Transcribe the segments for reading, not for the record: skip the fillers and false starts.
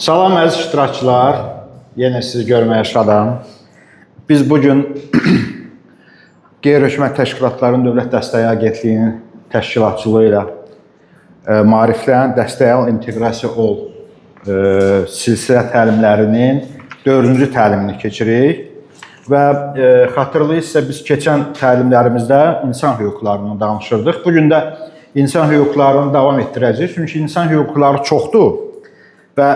Salam əziz iştirakçılar. Yenə sizi görməyə şadam. Biz bu gün Qeyri-hökumət təşkilatlarının Dövlət Dəstəyi Agentliyinin təşkilatçılığı ilə Maariflən Dəstək al, inteqrasiya ol silsilə təlimlərinin 4-cü təlimini keçirik. Və xatırlayırsınızsa biz keçən təlimlərimizdə insan hüquqlarından danışırdıq. Bu gün də insan hüquqlarını davam etdirəcəyik. Çünki insan hüquqları çoxdur və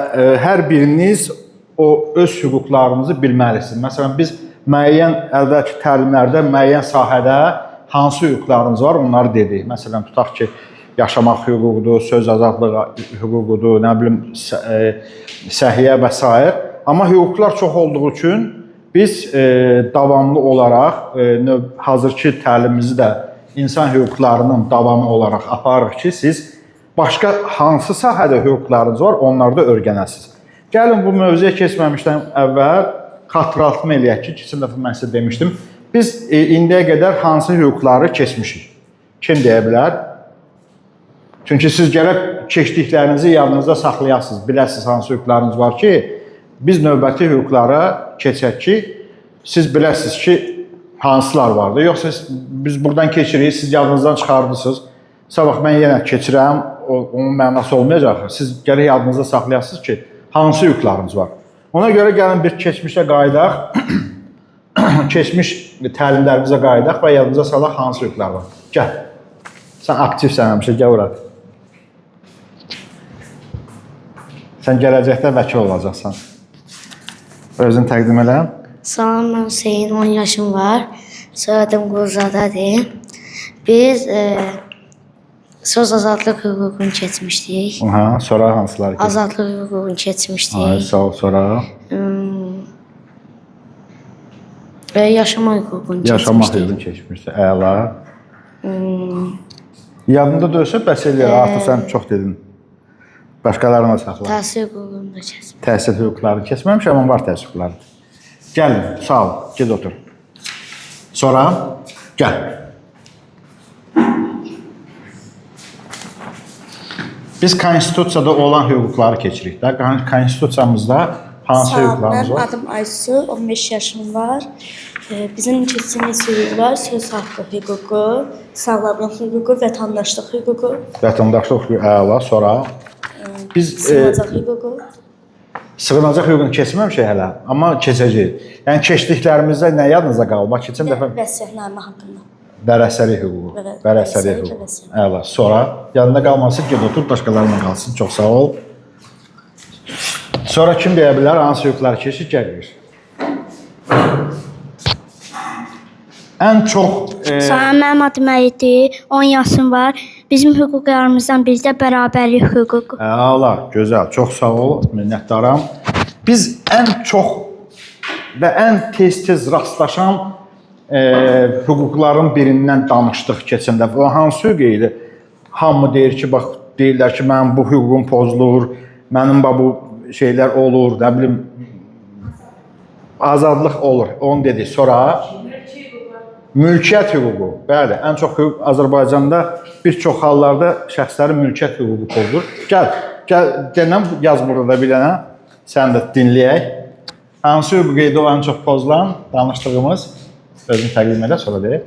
hər biriniz o öz hüquqlarınızı bilməlisiniz. Məsələn, biz müəyyən əvvəlki təlimlərdə müəyyən sahədə hansı hüquqlarınız var, onları dedik. Məsələn, tutaq ki, yaşamaq hüququdur, söz azadlığı hüququdur, nə bilim, səhiyyə və s. Amma hüquqlar çox olduğu üçün biz davamlı olaraq hazırki təlimimizi də insan hüquqlarının davamı olaraq aparırıq ki, siz başqa hansı sahədə hüquqlarınız var, onları da öyrənəsiniz. Gəlin bu mövzuya keçməmişdən əvvəl xatırlatma eləyək ki, keçən dəfə mən sizə demişdim. Biz indiyə qədər hansı hüquqları keçmişik? Kim deyə bilər? Çünki siz gərək keçdiklərinizi yadınızda saxlayasınız, biləsiniz hansı hüquqlarınız var ki, biz növbəti hüquqlara keçək ki, siz biləsiniz ki, hansılar vardır. Yoxsa biz buradan keçirik, siz yadınızdan çıxardırsınız. Sabah mən yenə keçirəm, onun mənası olmayacaq. Siz gərək yadınızda saxlayasınız ki, hansı hüquqlarınız var. Ona görə gəlin bir keçmişə qayıdaq, keçmiş təlimlərimizə qayıdaq və yadınıza salaq hansı hüquqlar var. Gəl. Sən aktivsən həmişə, gəl bura. Sən gələcəkdə vəkil olacaqsan. Özünü təqdim elə. Salam, mən Hüseyin, 10 yaşım var. Soyadım Quluzadədir. Biz söz azadlıq hüququnu keçmişdik. Aha, sonra hansıları ki? Azadlıq hüququnu keçmişdik. Ay, sağ ol, sonra Yaşama hüququnu yaşamaq keçmişdik. hüququnu keçmişdi. Əla. Yadında deyilsə bəs eləyər. Artıq sən çox dedin. Başqalarına saxla. Təhsil hüququnu da keçmişdik. Təhsil hüquqlarını keçməmiş, amma var təhsil hüquqları. Gəlin, sağ ol, ged otur. Sonra gəl. Biz konstitusiyada olan hüquqları keçirik də. Konstitusiyamızda hansı Salam, hüquqlarımız mənim var? adım Aysu, 15 yaşım var. Bizim keçdiyimiz hüquqlar söz haqqı hüququ, sağlamlıq hüququ, vətəndaşlıq hüququ, Vətəndaşlıq hüququ əla, sonra biz sığınacaq hüququ. sığınacaq hüququnu keçməmişik hələ, amma keçəcəyik. Yəni keçdiklərimizdə nə yadınıza qalıb? Bax, keçən dəfə Vəsiyyətnamə haqqında. Vərəsəlik hüququ. Vərəsəlik hüququ. Əla. Sonra yadında qalmasın, get otur, başqalarına qalsın. Çox sağ ol. Sonra kim deyə bilər hansı hüquqlar keçir, gəlir. Ən çox Salam, mənim adım Əyidi, 10 yaşım var. Bizim hüquqlarımızdan biri də bərabərlik hüququ. Əla, gözəl. Çox sağ ol, minnətdaram. Biz ən çox və ən tez-tez rastlaşan hüquqların birindən danışdıq keçən dəfə. O hansı hüquq idi? Hamı deyir ki, bax, deyirlər ki, mənim bu hüququm pozulur, mənim bax bu şeylər olur, nə bilim azadlıq olur. Onu dedi. Sonra mülkiyyət hüququ. Bəli, ən çox hüquq Azərbaycanda bir çox hallarda şəxslərin mülkiyyət hüququ pozulur. Gəl, gəl, denən yaz burada bir dənə. Sən də dinləyək. Hansı hüquq idi o ən çox pozulan danışdığımız? Özünü təqdim elə, sonra deyək.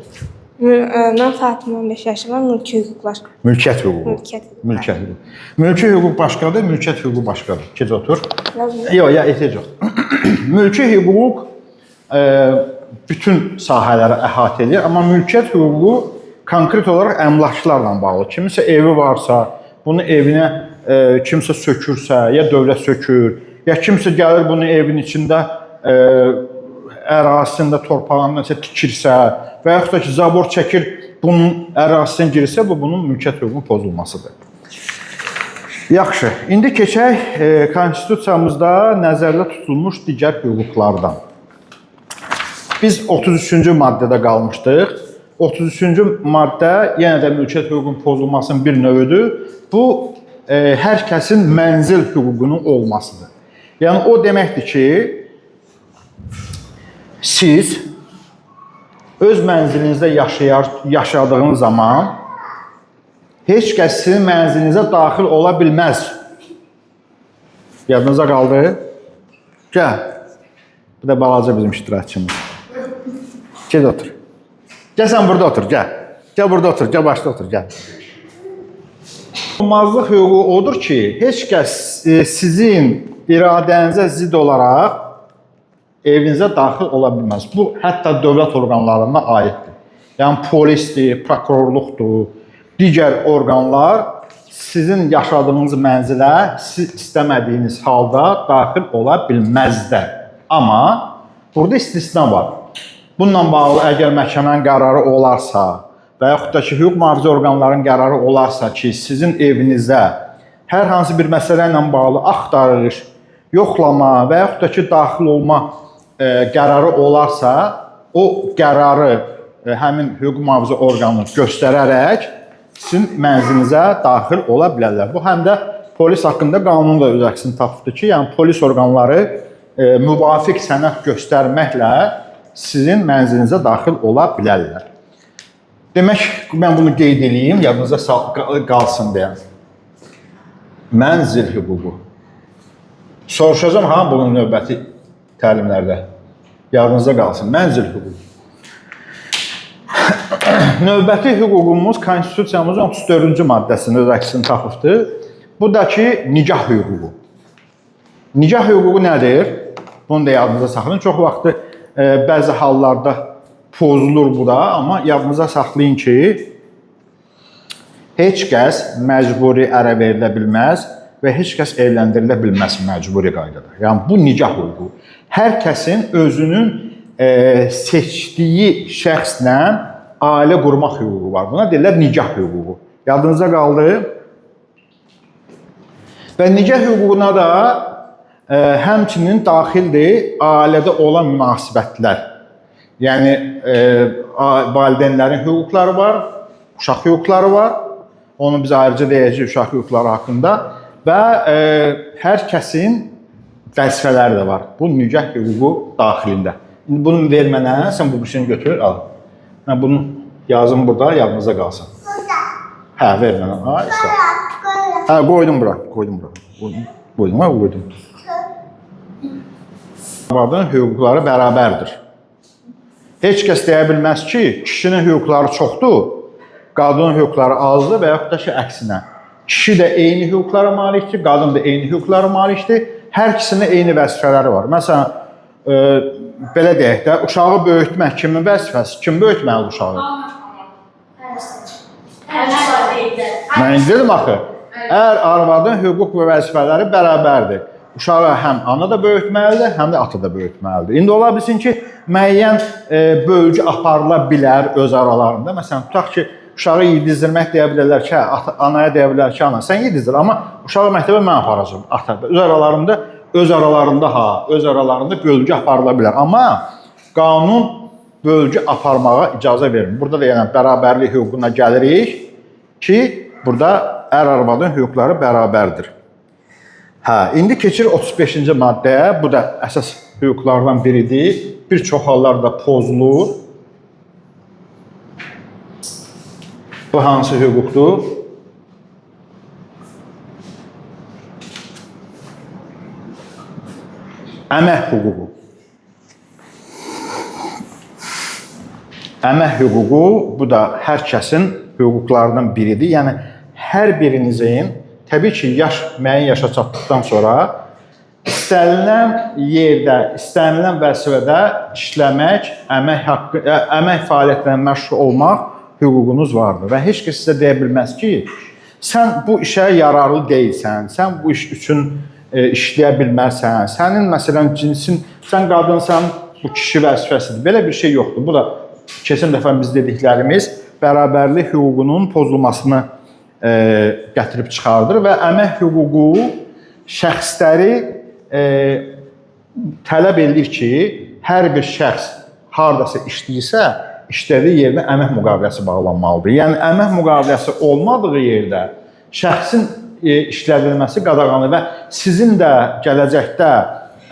Mən Fatimə, 15 yaşım var, mülki hüquqlar. Mülkiyyət hüququ. Mülkiyyət hüququ. Mülkiyyət hüququ. Mülki hüquq başqadır, mülkiyyət hüququ başqadır. Keç otur. Yox, ya ehtiyac yoxdur. Mülki hüquq bütün sahələri əhatə edir, amma mülkiyyət hüququ konkret olaraq əmlaklarla bağlı. Kiminsə evi varsa, bunu evinə kimsə sökürsə, ya dövlət sökür, ya kimsə gəlir bunu evin içində ərazisində torpağında nəsə tikirsə və yaxud da ki, zabor çəkir, bunun ərazisinə girsə, bu bunun mülkiyyət hüququnun pozulmasıdır. Yaxşı, indi keçək konstitusiyamızda nəzərdə tutulmuş digər hüquqlardan. Biz 33-cü maddədə qalmışdıq. 33-cü maddə yenə də mülkiyyət hüququnun pozulmasının bir növüdür. Bu hər kəsin mənzil hüququnun olmasıdır. Yəni o deməkdir ki, siz öz mənzilinizdə yaşadığınız zaman heç kəs sizin mənzilinizə daxil ola bilməz. Yadınıza qaldı? Gəl. Bu da balaca bizim iştirakçımız. Ged otur. Gəl sən burada otur, gəl. Gəl burada otur, gəl başda otur, gəl. Toxunulmazlıq hüququ odur ki, heç kəs sizin iradənizə zidd olaraq evinizə daxil ola bilməz. Bu hətta dövlət orqanlarına aiddir. Yəni polisdir, prokurorluqdur, digər orqanlar sizin yaşadığınız mənzilə siz istəmədiyiniz halda daxil ola bilməzlər. Amma burada istisna var. Bununla bağlı əgər məhkəmənin qərarı olarsa və yaxud da ki, hüquq mühafizə orqanlarının qərarı olarsa ki, sizin evinizə hər hansı bir məsələ ilə bağlı axtarış, yoxlama və yaxud da ki, daxil olma qərarı olarsa, o qərarı həmin hüquq mühafizə orqanı göstərərək sizin mənzilinizə daxil ola bilərlər. Bu həm də polis haqqında qanun da öz əksini tapıbdır ki, yəni polis orqanları müvafiq sənəd göstərməklə sizin mənzilinizə daxil ola bilərlər. Demək, mən bunu qeyd eləyim, yadınıza qalsın deyə. Mənzil hüququ. Soruşacağam ha bunun növbəti təlimlərdə. Yadınızda qalsın. Mənzil hüququ. Növbəti hüququmuz Konstitusiyamızın 34-cü maddəsində öz əksini tapıbdır. Bu da ki, nikah hüququ. Nikah hüququ nədir? Bunu da yadınıza saxlayın. Çox vaxtı bəzi hallarda pozulur bu da, amma yadınıza saxlayın ki, heç kəs məcburi ərə verilə bilməz və heç kəs evləndirilə bilməz məcburi qaydada. Yəni bu nikah hüququ. Hər kəsin özünün seçdiyi şəxslə ailə qurmaq hüququ var. Buna deyirlər nikah hüququ. Yadınıza qaldı? Və nikah hüququna da həmçinin daxildir ailədə olan münasibətlər. Yəni valideynlərin hüquqları var, uşaq hüquqları var. Onu biz ayrıca deyəcəyik uşaq hüquqları haqqında və hər kəsin vəzifələri də var. Bu nikah hüququ daxilində. İndi bunu ver mənə, sən bu birisini götür, al. Mən bunu yazım burada, yadınıza qalsın. Hə, ver mənə. Ay, sağ ol. Hə, qoydum bura, qoydum bura. Qoydum, qoydum, ha, qoydum. Arvadın hüquqları bərabərdir. Heç kəs deyə bilməz ki, kişinin hüquqları çoxdur, qadının hüquqları azdır və yaxud da ki, əksinə. Kişi də eyni hüquqlara malikdir, qadın da eyni hüquqlara malikdir. Hər ikisinin eyni vəzifələri var. Məsələn, belə deyək də, uşağı böyütmək kimin vəzifəsi? Kim böyütməlidir uşağı? Mən dedim axı, ər arvadın hüquq və vəzifələri bərabərdir. Uşağı həm ana da böyütməlidir, həm də ata da böyütməlidir. İndi ola bilsin ki, müəyyən bölgü aparıla bilər öz aralarında. Məsələn, tutaq ki, uşağı yedizdirmək deyə bilərlər ki, hə, ata, anaya deyə bilər ki, ana sən yedizdir, amma uşağı məktəbə mən aparacağam. Ata öz aralarında ha, öz aralarında bölgü aparıla bilər. Amma qanun bölgü aparmağa icazə vermir. Burada da yəni bərabərlik hüququna gəlirik ki, burada ər arvadın hüquqları bərabərdir. Hə, indi keçir 35-ci maddəyə. Bu da əsas hüquqlardan biridir. Bir çox hallarda pozulur. Bu hansı hüquqdur? Əmək hüququ. Əmək hüququ bu da hər kəsin hüquqlarından biridir. Yəni hər birinizin təbii ki, yaş müəyyən yaşa çatdıqdan sonra istənilən yerdə, istənilən vəzifədə işləmək, əmək haqqı, əmək fəaliyyətinə məşğul olmaq hüququnuz vardır və heç kəs sizə deyə bilməz ki, sən bu işə yararlı deyilsən, sən bu iş üçün işləyə bilməzsən, sənin məsələn cinsin, sən qadınsan, bu kişi vəzifəsidir. Belə bir şey yoxdur. Bu da keçən dəfə biz dediklərimiz bərabərlik hüququnun pozulmasını gətirib çıxardır və əmək hüququ şəxsləri tələb edir ki, hər bir şəxs hardasa işləyirsə, işlədiyi yerdə əmək müqaviləsi bağlanmalıdır. Yəni əmək müqaviləsi olmadığı yerdə şəxsin işlədilməsi qadağandır və sizin də gələcəkdə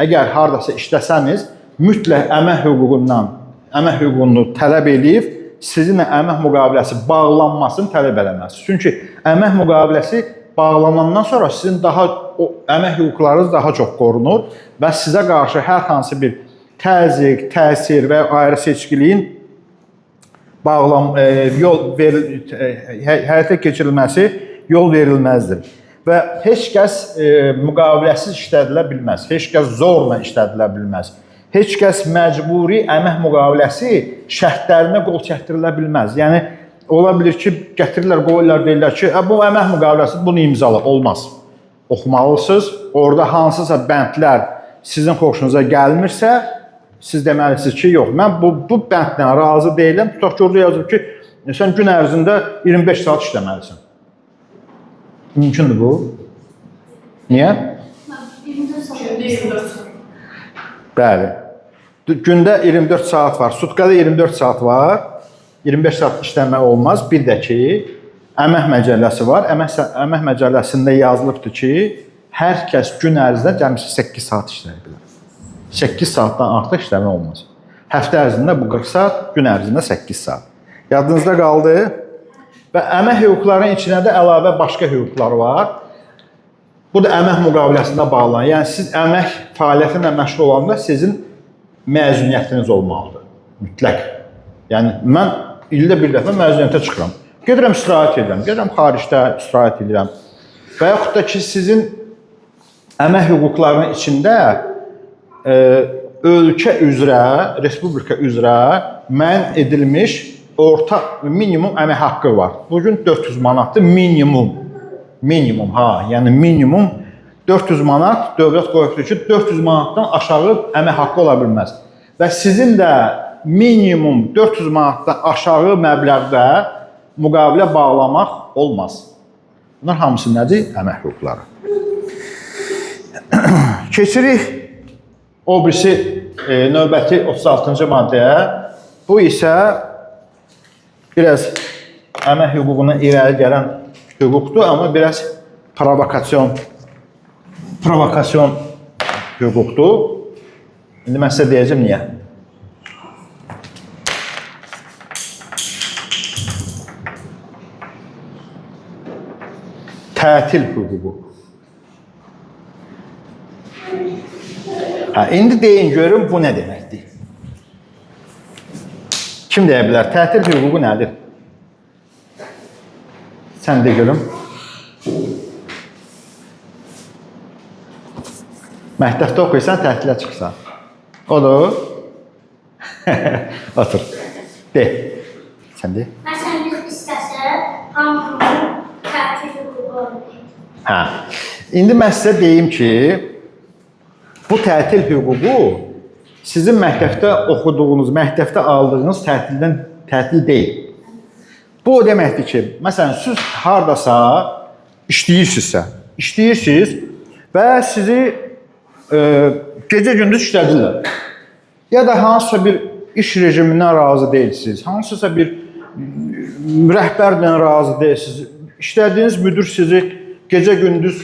əgər hardasa işləsəniz, mütləq əmək hüququndan, əmək hüququnu tələb eləyib sizinlə əmək müqaviləsi bağlanmasını tələb eləməlisiniz. Çünki əmək müqaviləsi bağlanandan sonra sizin daha əmək hüquqlarınız daha çox qorunur və sizə qarşı hər hansı bir təzyiq, təsir və ayrı seçkiliyin bağlam yol həyata keçirilməsi yol verilməzdir. Və heç kəs müqaviləsiz işlədilə bilməz. Heç kəs zorla işlədilə bilməz. Heç kəs məcburi əmək müqaviləsi şərtlərinə qol çəkdirilə bilməz. Yəni ola bilir ki, gətirirlər, qoyurlar, deyirlər ki, bu əmək müqaviləsi, bunu imzala. Olmaz. Oxumalısınız. Orada hansısa bəndlər sizin xoşunuza gəlmirsə, siz deməlisiniz ki, yox, mən bu bəndlə razı deyiləm. Tutaq ki, orada yazıb ki, sən gün ərzində 25 saat işləməlisən. Mümkündür bu? Niyə? Bəli. Gündə 24 saat var. Sutkada 24 saat var. 25 saat işləmək olmaz. Bir də ki, əmək məcəlləsi var. Əmək məcəlləsində yazılıbdır ki, hər kəs gün ərzində cəmisi 8 saat işləyə bilər. 8 saatdan artıq işləmək olmaz. Həftə ərzində bu 40 saat, gün ərzində 8 saat. Yadınızda qaldı? Və əmək hüquqlarının içində də əlavə başqa hüquqlar var. Bu da əmək müqaviləsində bağlanır. Yəni siz əmək fəaliyyəti ilə məşğul olanda sizin məzuniyyətiniz olmalıdır. Mütləq. Yəni mən ildə bir dəfə məzuniyyətə çıxıram. Gedirəm istirahət edirəm, gedirəm xaricdə istirahət edirəm. Və yaxud da ki, sizin əmək hüquqlarının içində ölkə üzrə, respublika üzrə müəyyən edilmiş orta minimum əmək haqqı var. Bugün 400 manatdır minimum. Minimum ha, yəni minimum 400 manat dövlət qoyubdur ki, 400 manatdan aşağı əmək haqqı ola bilməz. Və sizin də minimum 400 manatdan aşağı məbləğdə müqavilə bağlamaq olmaz. Bunlar hamısı nədir? Əmək hüquqları. Keçirik o birisi növbəti 36-cı maddəyə. Bu isə biraz əmək hüququna irəli gələn hüquqdur, amma biraz provokasyon hüquqdur. İndi mən sizə deyəcəm niyə. Tətil hüququ. Hə, indi deyin görüm bu nə deməkdir? Kim deyə bilər? Tətil hüququ nədir? Sən de görüm. Məktəbdə oxuyursan, tətilə çıxsan. Odur. Otur. De. Sən de. Məsələn, biz istəsək, hamının tətil hüququ olur. Hə. İndi mən sizə deyim ki, bu tətil hüququ sizin məktəbdə oxuduğunuz, məktəbdə aldığınız tətildən tətil deyil. Bu o deməkdir ki, məsələn, siz hardasa işləyirsinizsə, işləyirsiniz və sizi gecə-gündüz işlədirlər. Ya da hansısa bir iş rejimindən razı deyilsiniz, hansısa bir rəhbərlə razı deyilsiniz, işlədiyiniz müdür sizi gecə-gündüz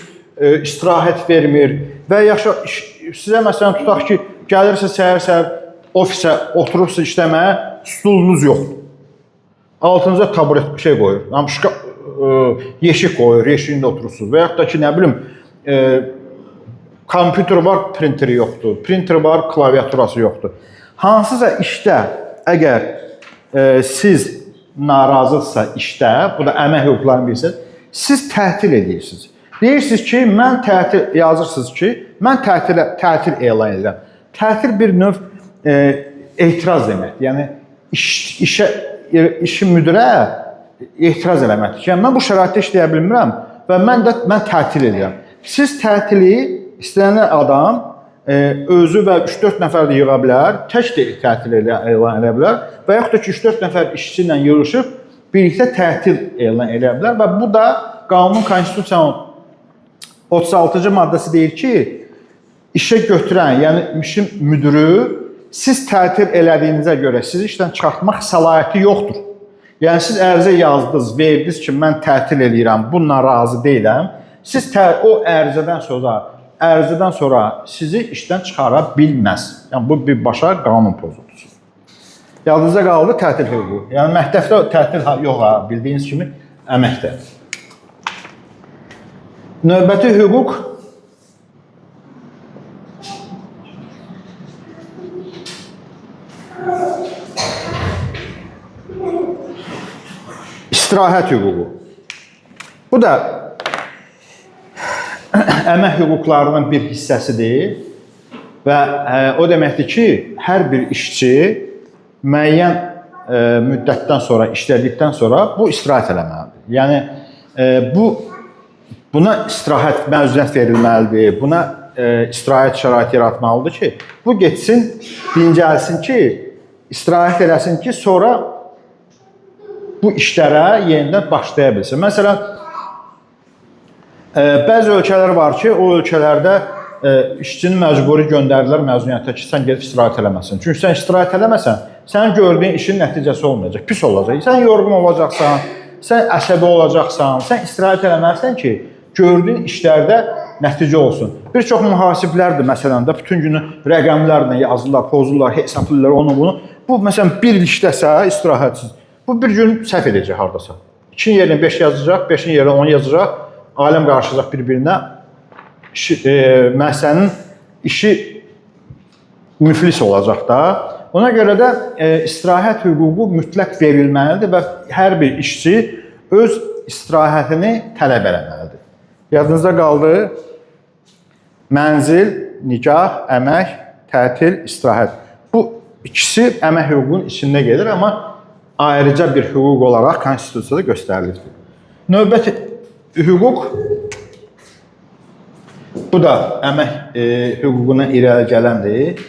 istirahət vermir və yaşa sizə məsələn tutaq ki, gəlirsiniz səhər-səhər ofisə oturursunuz işləməyə, stulunuz yoxdur. Altınıza taburet şey qoyur, yeşik qoyur, yeşiyində oturursunuz və yaxud da ki, nə bilim, kompüter var, printeri yoxdur, printer var, klaviaturası yoxdur. Hansısa işdə əgər siz narazıdırsa işdə, bu da əmək hüquqlarının birisi, siz tətil edirsiniz. Deyirsiniz ki, mən tətil yazırsınız ki, mən tətil elan edirəm. Tətil bir növ etiraz deməkdir. Yəni işi müdirə etiraz eləməkdir. Yəni mən bu şəraitdə işləyə bilmirəm və mən tətil edirəm. Siz tətili istənilən adam özü və 3-4 nəfər də yığa bilər, tək də tətil elan edə bilər və yaxud da ki 3-4 nəfər işçi ilə yığışıb birlikdə tətil elan edə bilər və bu da qanunun konstitusiyanın 36-cı maddəsi deyir ki, işə götürən, yəni işin müdürü siz tətil elədiyinizə görə sizi işdən çıxartmaq səlahiyyəti yoxdur. Yəni siz ərizə yazdınız, verdiniz ki, mən tətil eləyirəm, bununla razı deyiləm. Siz o ərizədən sonra sizi işdən çıxara bilməz. Yəni bu birbaşa qanun pozuntusudur. Yadınızda qaldı tətil hüququ. Yəni məktəbdə tətil yox ha, bildiyiniz kimi əməkdə. Növbəti hüquq İstirahət hüququ. Bu da əmək hüquqlarının bir hissəsidir və o deməkdir ki, hər bir işçi müəyyən müddətdən sonra, işlədikdən sonra bu istirahət eləməlidir. Yəni buna istirahət məzuniyyət verilməlidir. Buna istirahət şəraiti yaratmalıdır ki, bu getsin, dincəlsin ki, istirahət eləsin ki, sonra bu işlərə yenidən başlaya bilsin. Məsələn, bəzi ölkələr var ki, o ölkələrdə işçini məcburi göndərirlər məzuniyyətə ki, sən gedib istirahət eləməsin. Çünki sən istirahət eləməsən, sənin gördüyün işin nəticəsi olmayacaq, pis olacaq. Sən yorğun olacaqsan, sən əsəbi olacaqsan, sən istirahət eləməlisən ki, gördüyün işlərdə nəticə olsun. Bir çox mühasiblər də məsələn də bütün günü rəqəmlərlə yazırlar, pozurlar, hesablayırlar onu bunu. Bu məsələn bir il işləsə istirahətsiz. Bu bir gün səhv edəcək hardasa. 2-nin yerinə 5 yazacaq, 5-in yerinə 10 yazacaq. Aləm qarışacaq bir-birinə. Müəssisənin işi müflis olacaq da. Ona görə də istirahət hüququ mütləq verilməlidir və hər bir işçi öz istirahətini tələb eləməlidir. Yadınızda qaldı? Mənzil, nikah, əmək, tətil, istirahət. Bu ikisi əmək hüququnun içində gedir, amma ayrıca bir hüquq olaraq konstitusiyada göstərilir. Növbəti hüquq bu da əmək hüququna irəli gələndir.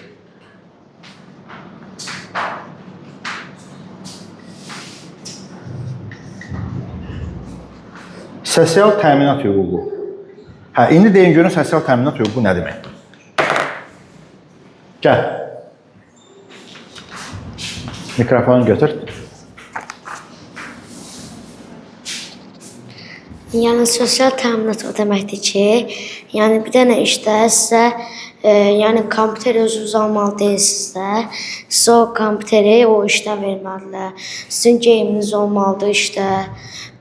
Sosial təminat hüququ. Hə, indi deyin görün sosial təminat hüququ nə deməkdir? Gəl. Mikrofonu götür. Yəni sosial təminat o deməkdir ki, yəni bir dənə işdə sizə yəni kompüter özünüz almalı deyilsiniz də. Sizə o kompüteri o işdən verməlidirlər. Sizin geyiminiz olmalıdır işdə,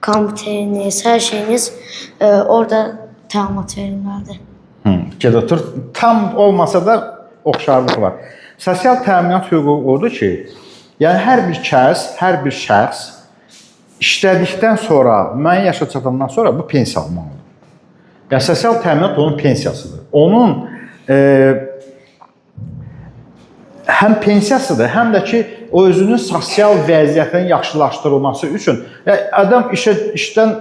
kompüteriniz, hər şeyiniz orada təminat verilməlidir. Ged otur. Tam olmasa da oxşarlıq var. Sosial təminat hüququ odur ki, yəni hər bir kəs, hər bir şəxs işlədikdən sonra, müəyyən yaşa çatandan sonra bu pensiya almalıdır. Yəni sosial təminat onun pensiyasıdır. Onun həm pensiyasıdır, həm də ki o özünün sosial vəziyyətinin yaxşılaşdırılması üçün yəni adam işdən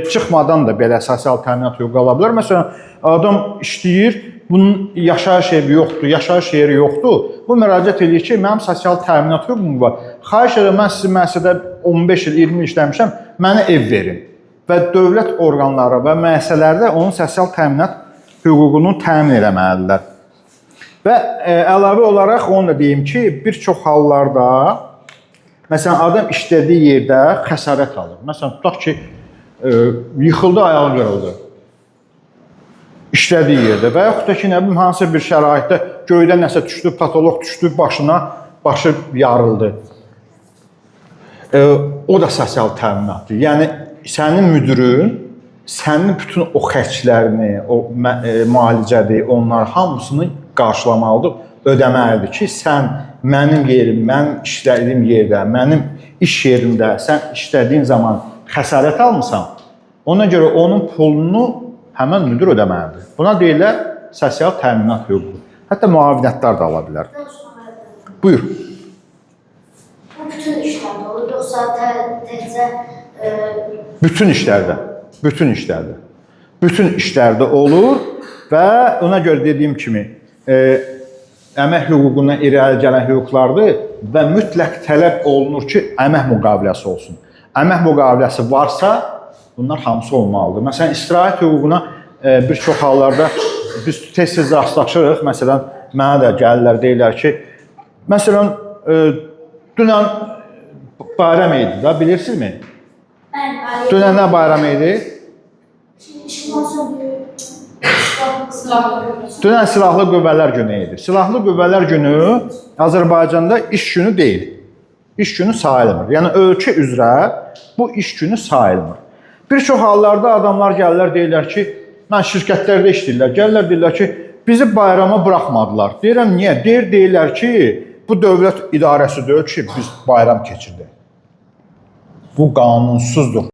çıxmadan da belə sosial təminat hüququ ala bilər. Məsələn, adam işləyir, bunun yaşayış evi yoxdur, yaşayış yeri yoxdur. Bu müraciət eləyir ki, mənim sosial təminat hüququm var. Xahiş edirəm, mən sizin müəssisədə 15 il, 20 il işləmişəm, mənə ev verin. Və dövlət orqanları və müəssisələrdə onun sosial təminat hüququnu təmin eləməlidirlər. Və əlavə olaraq onu da deyim ki, bir çox hallarda məsələn adam işlədiyi yerdə xəsarət alır. Məsələn, tutaq ki, yıxıldı, ayağı qırıldı. İşlədiyi yerdə və yaxud da ki, nə bilim hansısa bir şəraitdə göydən nəsə düşdü, patoloq düşdü başına, başı yarıldı. O da sosial təminatdır. Yəni sənin müdirin sənin bütün o xərclərini, o müalicədir, onlar hamısını qarşılamalıdır, ödəməlidir ki, sən mənim yerim, mənim işlədiyim yerdə, mənim iş yerimdə sən işlədiyin zaman xəsarət almısan, ona görə onun pulunu həmən müdir ödəməlidir. Buna deyirlər sosial təminat hüququ. Hətta müavinətlər də ala bilər. Buyur. Bu bütün işlərdə olur, yoxsa təkcə Bütün işlərdə, bütün işlərdə. Bütün işlərdə olur və ona görə dediyim kimi, əmək hüququndan irəli gələn hüquqlardır və mütləq tələb olunur ki, əmək müqaviləsi olsun. Əmək müqaviləsi varsa, bunlar hamısı olmalıdır. Məsələn, istirahət hüququna bir çox hallarda biz tez-tez rastlaşırıq. Məsələn, mənə də gəlirlər, deyirlər ki, məsələn, dünən bayram idi da, bilirsinizmi? Dünən nə bayram idi? Dünən Silahlı Qüvvələr Günü idi. Silahlı Qüvvələr Günü Azərbaycanda iş günü deyil. İş günü sayılmır. Yəni ölkə üzrə bu iş günü sayılmır. Bir çox hallarda adamlar gəlirlər deyirlər ki, mən şirkətlərdə işləyirlər. Gəlirlər deyirlər ki, bizi bayrama buraxmadılar. Deyirəm niyə? Deyirlər ki, bu dövlət idarəsi deyil ki, biz bayram keçirdік. Bu qanunsuzdur.